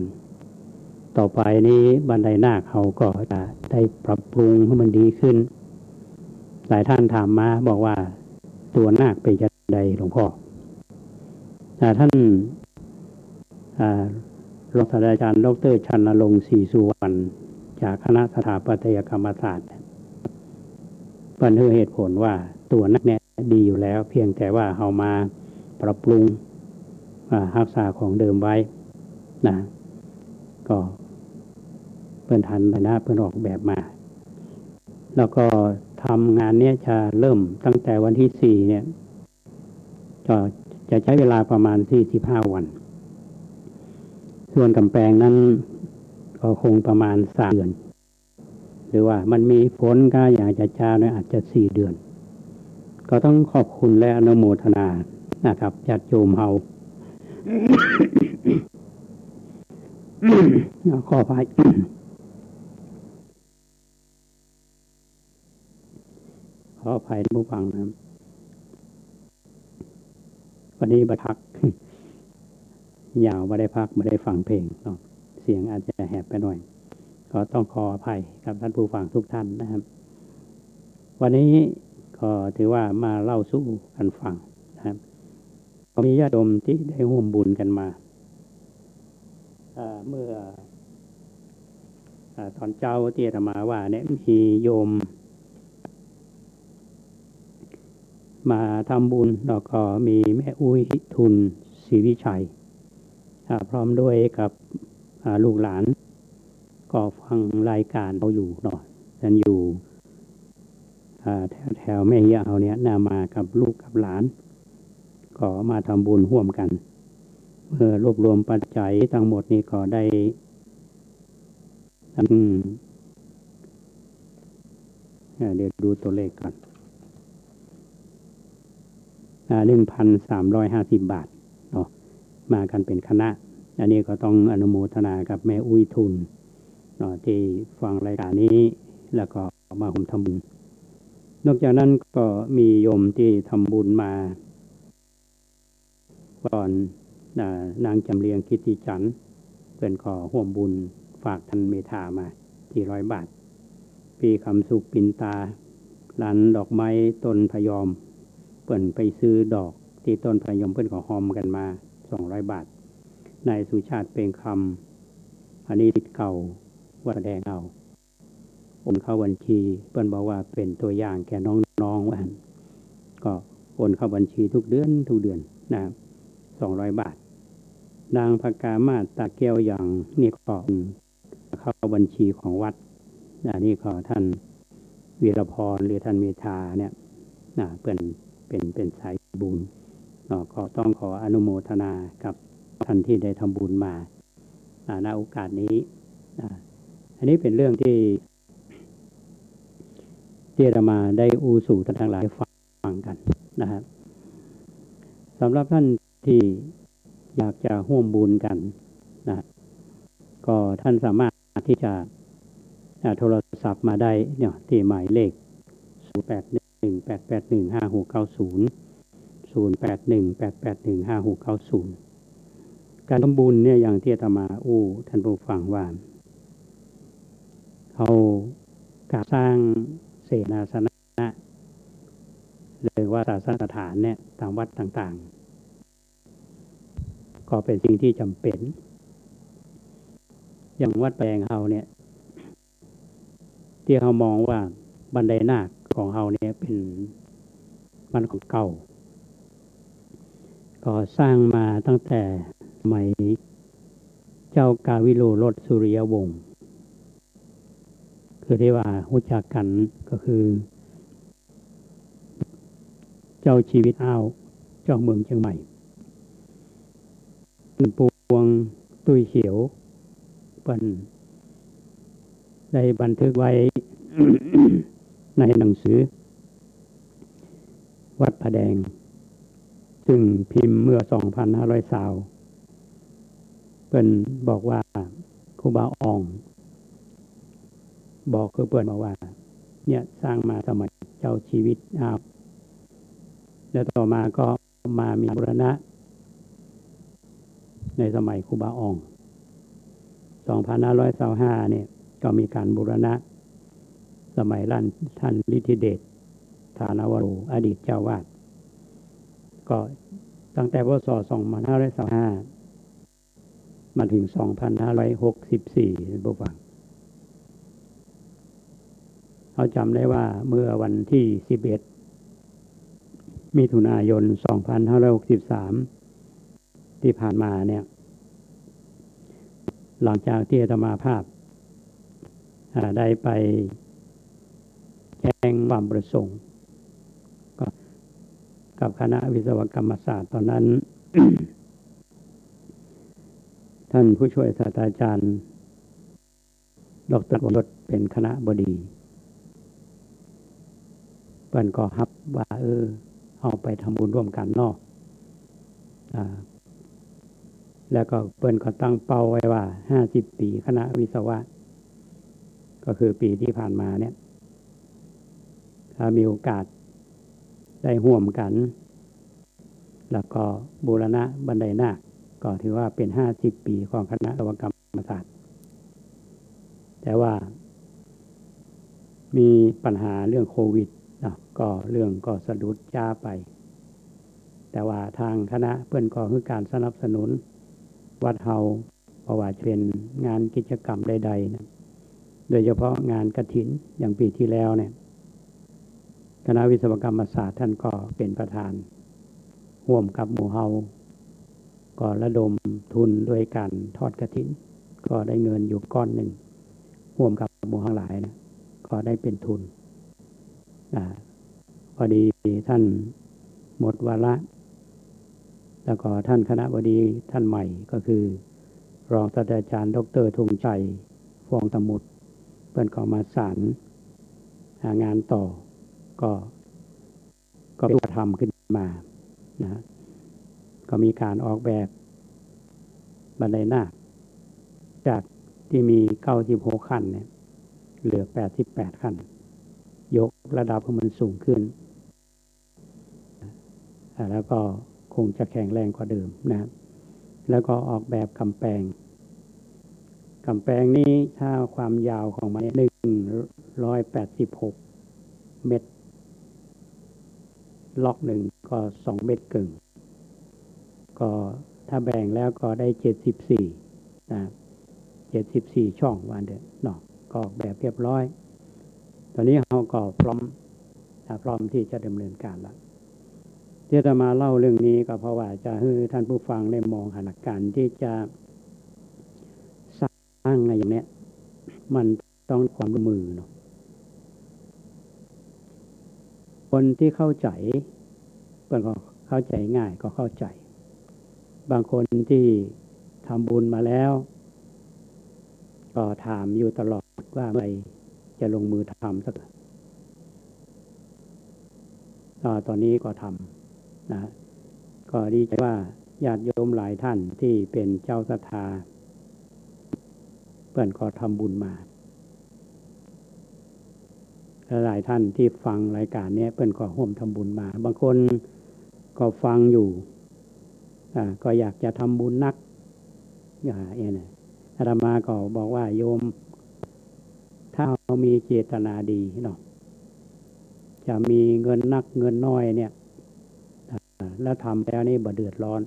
ต่อไปนี้บันไดนาคเฮาก็จะได้ปรับปรุงหื้อมันดีขึ้น หลายต้านถามมาบอกว่า ตั๋วนาคเป๋นจาใดหลวงพ่อ อ่า ต้าน อ่า รองศาสตราจารย์ ด็อกเตอร์ ชันนรงค์ ศรีสุวรรณ จากคณะสถาปัตยกรรมศาสตร์ เปิ้นหื้อเหตุผลว่าตั๋วนาคเนี่ยดีอยู่แล้ว เพียงแต่ว่าเฮามาปรับปรุง อ่า ฮักษาของเดิมไว้นะ ก็เปิ้นทันฐานะเปิ้นออกแบบมา แล้วก็ทำงานเนี้ยจะเริ่มตั้งแต่วันที่สี่เนี่ย ก็จะใช้เวลาประมาณสี่สิบห้าวัน ส่วนก๋ำแปงนั้นก็คงประมาณสามเดือน หรือว่ามันมีฝนก็อย่างจะจาหน่อย อาจจะสี่เดือน ก็ต้องขอบคุณและอนุโมทนานะครับ ญาติโยมเฮา ขออภัย ขออภัยท่านผู้ฟังนะครับ วันนี้บ่ได้พัก ยาว บ่ได้พัก บ่ได้ฟังเพลงเนาะ เสียงอาจจะแหบไปหน่อย ก็ต้องขออภัยกับท่านผู้ฟังทุกท่านนะครับ วันนี้ก็ถือว่ามาเล่าสู่กั๋นฟังนะครับ ก็มีญาติโยมตี้ได้ฮ่วมบุญกั๋นมา อ่า เมื่อ อ่า ต๋อนเจ๊าตี้อาตมาว่าเนี่ย มีโยมมาทำบุญ แล้วก็มีแม่อุ๊ย ทุน ศรีวิชัย อ่า พร้อมด้วยกับ อ่า ลูกหลาน ก็ฟังรายก๋านเฮาอยู่เนาะ นั้นอยู่ อ่า แถวๆ แม่เฮียะเฮาเนี่ยนะ มากับลูกกับหลาน ก็มาทำบุญฮ่วมกั๋น เมื่อรวบรวมปัจจัยตังหมดนี้ก็ได้ อืม อ่า เดี๋ยวดูตัวเลขก่อน อ่า หนึ่งพันสามร้อยห้าสิบบาทเนาะ มากันเป๋นคณะ อันนี้ก็ต้องอนุโมทนากับแม่อุ๊ยทุนเนาะ ตี้ฟังรายก๋านนี้ แล้วก็มาฮ่วมทำบุญ นอกจากนั้นก็มีโยมตี้ทำบุญมา ก่อน อ่า นางจ๋ำเรียงกิตติจันทร์ เปิ้นก็ฮ่วมบุญฝากต้านเมธามา สี่ร้อยบาท ปี้คำสุขปิ่นตา ร้านดอกไม้ต้นพะยอม เปิ้นไปซื้อดอกตี้ต้นพะยอม เปิ้นก็ฮอมกั๋นมา สองร้อยบาท นายสุชาติเปล่งคำ อันนี้ศิษย์เก่าวัดพระแดงเอา โอนเข้าบัญชี เปิ้นบอกว่าเป๋นตั๋วอย่างแก่น้องๆ ว่าหั้น ก็โอนเข้าบัญชีทุกเดือน ทุกเดือนนะ สองร้อยบาท นางพกามาศ ตาแก้วหยาง นี่ก็เข้าบัญชีของวัด อันนี้ก็ท่านวีรพร หรือท่านเมธาเนี่ยนะ เปิ้นเป๋น เป๋นสายบุญเนาะ ก็ต้องขออนุโมทนากับท่านตี้ได้ทำบุญมา อ่า ณ โอกาสนี้ อ่า อันนี้เป๋นเรื่องตี้ ตี้อาตมาได้อู้สู่ท่านตังหลายฟังกั๋นนะครับ สำหรับท่านตี้อยากจะฮ่วมบุญกั๋นนะ ก็ท่านสามารถตี้จะ อ่า โทรศัพท์มาได้เนี่ย ตี้หมายเลข ศูนย์แปดหนึ่ง แปดแปดหนึ่ง ห้าหกเก้าศูนย์ ศูนย์แปดหนึ่ง แปดแปดหนึ่ง ห้าหกเก้าศูนย์ ก๋านทำบุญเนี่ย อย่างตี้อาตมาอู้ท่านผู้ฟังว่า เฮาก๋านสร้างเสนาสนะ หรือว่าศาสนสถานเนี่ย ต๋ามวัดต่างๆ ก็เป๋นสิ่งตี้จ๋ำเป๋น อย่างวัดพระแดงเฮาเนี่ย ตี้เฮามองว่าบันไดนาคของเฮาเนี่ยเป๋น มันของเก่า ก็สร้างมาตั้งแต่สมัยเจ้ากาวิโลรสสุริยวงศ์ คือตี้ว่าฮู้จักกั๋นก็คือ เจ้าชีวิตอ้าว เจ้าเมืองเจียงใหม่ ปวงตุ้ยเขียว เปิ้นได้บันทึกไว้ ในหนังสือวัดพระแดง ซึ่งพิมพ์เมื่อ สองพันห้าร้อยซาว เปิ้นบอกว่าครูบาอ่อง บอกคือเปิ้นบอกว่า เนี่ย สร้างมาสมัยเจ้าชีวิตอ้าว แล้วต่อมาก็มามีบูรณะ ในสมัยครูบาอ่อง สองพันห้าร้อยซาวห้าเนี่ย ก็มีก๋านบูรณะ สมัยรัชกาลท่านฤทธิเดช ฐานวโร อดีตเจ้าวาด ก็ตั้งแต่ พ.ศ. สองพันห้าร้อยซาวห้า มาเถิง สองพันห้าร้อยหกสิบสี่ ท่านผู้ฟัง เฮาจ๋ำได้ว่าเมื่อวันตี้ สิบเอ็ด มิถุนายน สองพันห้าร้อยหกสิบสาม ตี้ผ่านมาเนี่ย หลังจากตี้อาตมาภาพ อ่า ได้ไปแจ้งความประสงค์ ก็กับคณะวิศวกรรมศาสตร์ตอนนั้น ท่านผู้ช่วยศาสตราจารย์ ด็อกเตอร์ วรยศ เป๋นคณบดี เปิ้นก็ฮับว่า เออ เฮาไปทำบุญฮ่วมกั๋นเนาะ อ่า แล้วก็เปิ้นก็ตั้งเป้าไว้ว่า ห้าสิบปี๋คณะวิศวะ ก็คือปี๋ตี้ผ่านมาเนี่ย ถ้ามีโอกาสได้ฮ่วมกั๋น แล้วก็บูรณะบันไดนาค ก็ถือว่าเป๋น ห้าสิบปี๋ของคณะวิศวกรรมศาสตร์ แต่ว่ามีปัญหาเรื่องโควิดเนาะ ก็เรื่องก็สะดุดจ๊าไป แต่ว่าตางคณะเปิ้นก็หื้อก๋านสนับสนุนวัดเฮา บ่ว่าจะเป๋นงานกิจกรรมใดๆ นะ โดยเฉพาะงานกฐิน อย่างปี๋ตี้แล้วเนี่ย คณะวิศวกรรมศาสตร์ท่านก็เป๋นประธาน ฮ่วมกับหมู่เฮา ก็ระดมทุนโดยก๋านทอดกฐิน ก็ได้เงินอยู่ก้อนนึ่ง ฮ่วมกับหมู่เฮาตังหลายนะ ก็ได้เป๋นทุน อ่า พอดีท่านหมดวาระ แล้วก็ท่านคณบดีท่านใหม่ก็คือ รองศาสตราจารย์ ด็อกเตอร์ ธงชัย ฟ้องตมุตร เปิ้นก็มาศาล อ่า งานต่อ ก็ ก็เป็นรูปธรรมขึ้นมานะ ก็มีก๋านออกแบบบันไดนาค จากตี้มีเก้าสิบหกขั้นเนี่ย เหลือแปดสิบแปดขั้น ยกระดับให้มันสูงขึ้น อ่า แล้วก็คงจะแข็งแรงกว่าเดิมนะ แล้วก็ออกแบบก๋ำแปง ก๋ำแปงนี้ถ้าความยาวของมันเนี่ย หนึ่งร้อยแปดสิบหกเมตร ล็อกหนึ่งก็สองเมตรเกิ่ง ก็ถ้าแบ่งแล้วก็ได้เจ็ดสิบสี่นะ เจ็ดสิบสี่ช่องว่าเถาะเนาะ ก็ออกแบบเรียบร้อย ต๋อนนี้เฮาก็พร้อม อ่า พร้อมตี้จะดำเนินก๋านละ ตี้อาตมาเล่าเรื่องนี้ก็เพราะว่าจะหื้อท่านผู้ฟังได้มองหันก๋านตี้จะสร้างอะหยังเนี่ย มันต้องความร่วมมือเนาะ คนตี้เข้าใจ๋ เปิ้นก็เข้าใจ๋ง่ายก็เข้าใจ๋ บางคนตี้ทำบุญมาแล้ว ก็ถามอยู่ตลอดว่าเมื่อไหร่จะลงมือทำสัก อ่า ต๋อนนี้ก็ทำนะ ก็ดีใจ๋ว่าญาติโยมหลายท่านตี้เป๋นเจ้าศรัทธา เปิ้นก็ทำบุญมา หลายๆ ท่านตี้ฟังรายก๋านเนี้ย เปิ้นก็ฮ่วมทำบุญมา บางคนก็ฟังอยู่ อ่า ก็อยากจะทำบุญนัก อ่า เนี่ยนะ อาตมาก็บอกว่า โยม ถ้าเฮามีเจตนาดีเนาะ จะมีเงินนักเงินน้อยเนี่ย อ่า แล้วทำแล้วนี่บ่เดือดร้อน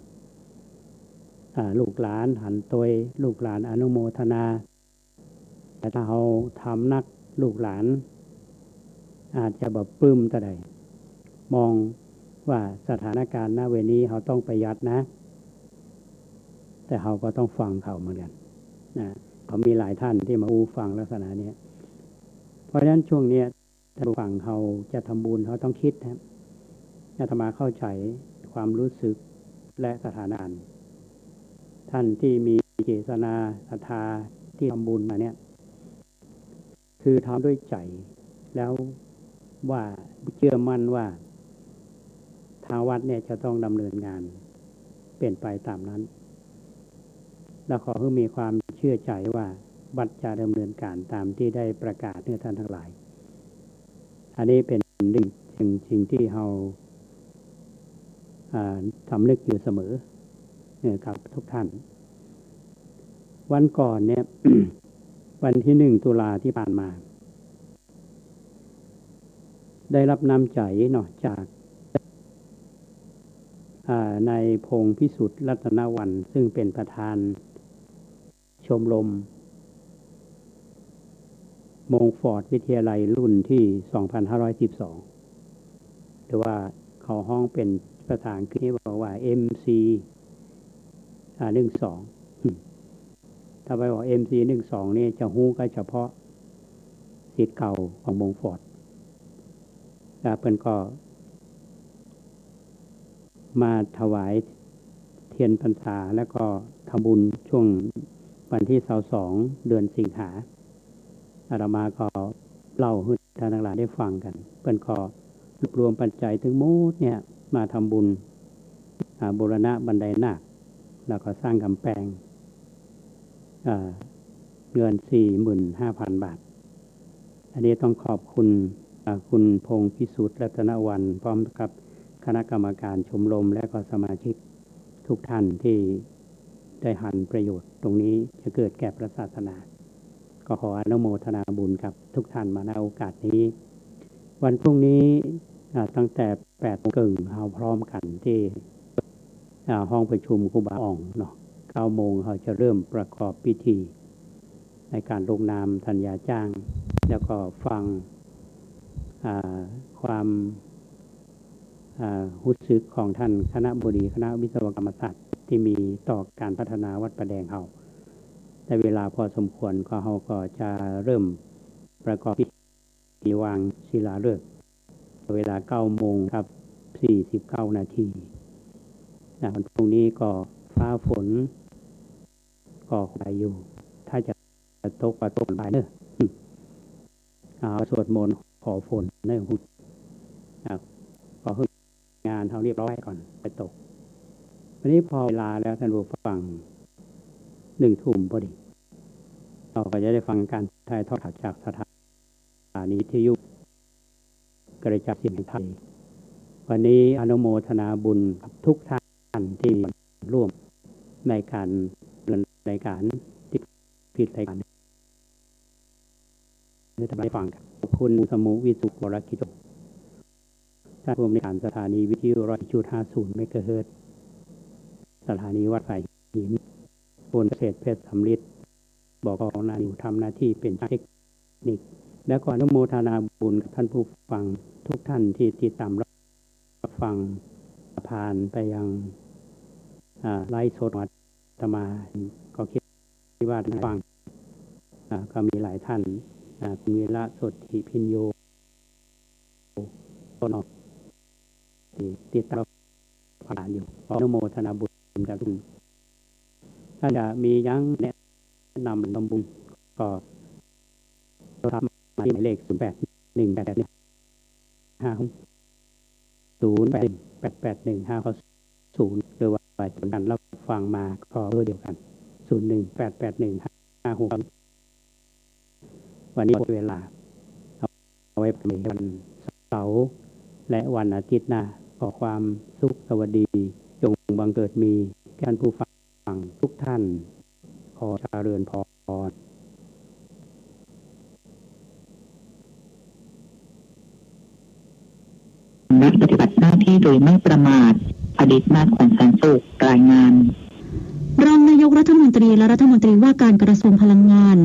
อ่า ลูกหลานหันตวย ลูกหลานอนุโมทนา แต่ถ้าเฮาทำนัก ลูกหลานอาจจะบ่ปลื้มเต้าใด มองว่าสถานก๋ารณ์ณ เวลานี้เฮาต้องประหยัดนะ แต่เฮาก็ต้องฟังเขาเหมือนกั๋นนะ ก็มีหลายท่านตี้มาอู้ฟังลักษณะเนี้ย เพราะฉะนั้นช่วงเนี้ย ท่านผู้ฟัง เฮาจะทำบุญ เฮาต้องกึ๊ดนะ อาตมาเข้าใจ๋ความรู้สึกและสถานะ ท่านตี้มีเจตนาศรัทธาตี้ทำบุญมาเนี่ย คือทำด้วยใจ๋ แล้วว่าเจื้อมั่นว่า ทางวัดเนี่ยจะต้องดำเนินงานเป๋นไปต๋ามนั้น และขอหื้อมีความเจื้อใจ๋ว่าวัดจะดำเนินก๋านต๋ามตี้ได้ประกาศหื้อท่านตังหลาย อันนี้เป๋นสิ่ง สิ่ง สิ่งตี้เฮา อ่า สำนึกอยู่เสมอ เอ่อ กับทุกท่าน วันก่อนเนี่ย วันตี้หนึ่งตุลาตี้ผ่านมา ได้ฮับน้ำใจ๋เนาะ จาก อ่า นายพงษ์พิสุทธิ์ รัตนวรรณ ซึ่งเป๋นประธานชมรมมงฟอร์ดวิทยาลัยรุ่นตี้สองพันห้าร้อยสิบสอง หรือว่าเขาฮ้องเป๋นภาษาอังกฤษนี่บอกว่า เอ็มซี อ่า หนึ่งสอง ถ้าไปบอก เอ็มซี หนึ่งสอง นี่จะฮู้ก็เฉพาะศิษย์เก่าของมงฟอร์ด แล้วเปิ้นก็มาถวายเตียนพรรษา แล้วก็ทำบุญช่วงวันตี้ซาวสอง เดือนสิงหา อาตมาก็เล่าหื้อท่านตังหลายได้ฟังกั๋น เปิ้นก็รวบรวมปัจจัยตึงหมดเนี่ยมาทำบุญ อ่า บูรณะบันไดนาค แล้วก็สร้างก๋ำแปง อ่า เงินสี่หมื่นห้าพันบาท อันนี้ต้องขอบคุณ อ่า คุณพงษ์พิสุทธิ์ รัตนวรรณ พร้อมกับคณะกรรมการชมรม และก็สมาชิกทุกท่านตี้ได้หันประโยชน์ตรงนี้จะเกิดแก่พระศาสนา ก็ขออนุโมทนาบุญกับทุกท่านมา ณ โอกาสนี้ วันพรุ่งนี้ อ่า ตั้งแต่แปดโมงเกิ่ง เฮาพร้อมกั๋นตี้ อ่า ห้องประชุมครูบาอ่องเนาะ เก้าโมง เฮาจะเริ่มประกอบพิธีในก๋านลงนามสัญญาจ้าง แล้วก็ฟัง อ่า ความ อ่า ฮู้สึกของท่านคณบดีคณะวิศวกรรมศาสตร์ตี้มีต่อก๋านพัฒนาวัดป่าแดงเฮา ได้เวลาพอสมควร ก็เฮาก็จะเริ่มประกอบพิธีวางศิลาฤกษ์ เวลาเก้าโมงกับสี่สิบเก้านาทีนะ วันพรุ่งนี้ก็ฟ้าฝนก็คงอยู่ ถ้าจะ ตกก็ตกบ่ายเน่อ อืม อ่า สวดมนต์ขอฝนเน่อ อ่า ขอหื้องานเฮาเรียบร้อยก่อนไปตก วันนี้พอเวลาแล้วท่านผู้ฟัง หนึ่งทุ่มพอดี เราก็จะได้ฟังการถ่ายทอดข่าวจากสถานีวิทยุกระจายเสียงแห่งไทย วันนี้อนุโมทนาบุญกับทุกท่านที่มีส่วนร่วมในการดำเนินรายการที่ผิดรายการ ให้ท่านได้ฟังครับ ขอบคุณสมุวิสุขวรกิจ ท่านผู้อำนวยการสถานีวิทยุ ร้อยจุดห้าศูนย์ เมกะเฮิรตซ์ สถานีวัดสายหิน คุณเกษตรเพชรสำริด บก.นานิว ทำหน้าที่เป็นช่างเทคนิค แล้วก็อนุโมทนาบุญกับท่านผู้ฟังทุกท่านที่ติดตามรับฟัง ผ่านไปยัง อ่า ไลฟ์สดของอาตมา ก็คิดว่าท่านฟัง อ่า ก็มีหลายท่าน อ่า คุณวีระ โสติพิญโญ ต้นออก ที่ติดตามรับฟังอยู่ ขออนุโมทนาบุญกับทุกท่าน ถ้าจะมีหยังแนะนำทำบุญ ก็โทรศัพท์มาที่หมายเลข ศูนย์แปดหนึ่งแปดหนึ่งห้าหก ศูนย์แปดหนึ่งแปดแปดหนึ่งห้าหกศูนย์ หรือว่าผลการรับฟังมาก็เบอร์เดียวกัน ศูนย์หนึ่งแปดแปดหนึ่งห้าหก วันนี้หมดเวลา เอาไว้พบกันใหม่วันเสาร์และวันอาทิตย์หน้า ขอความสุขสวัสดีจงบังเกิดมีแก่ท่านผู้ฟังทุกท่าน ขอเจริญพร และปฏิบัติหน้าที่โดยไม่ประมาท อดิตนาถ ขวัญแสนสุข รายงาน รองนายกรัฐมนตรีและรัฐมนตรีว่าการกระทรวงพลังงาน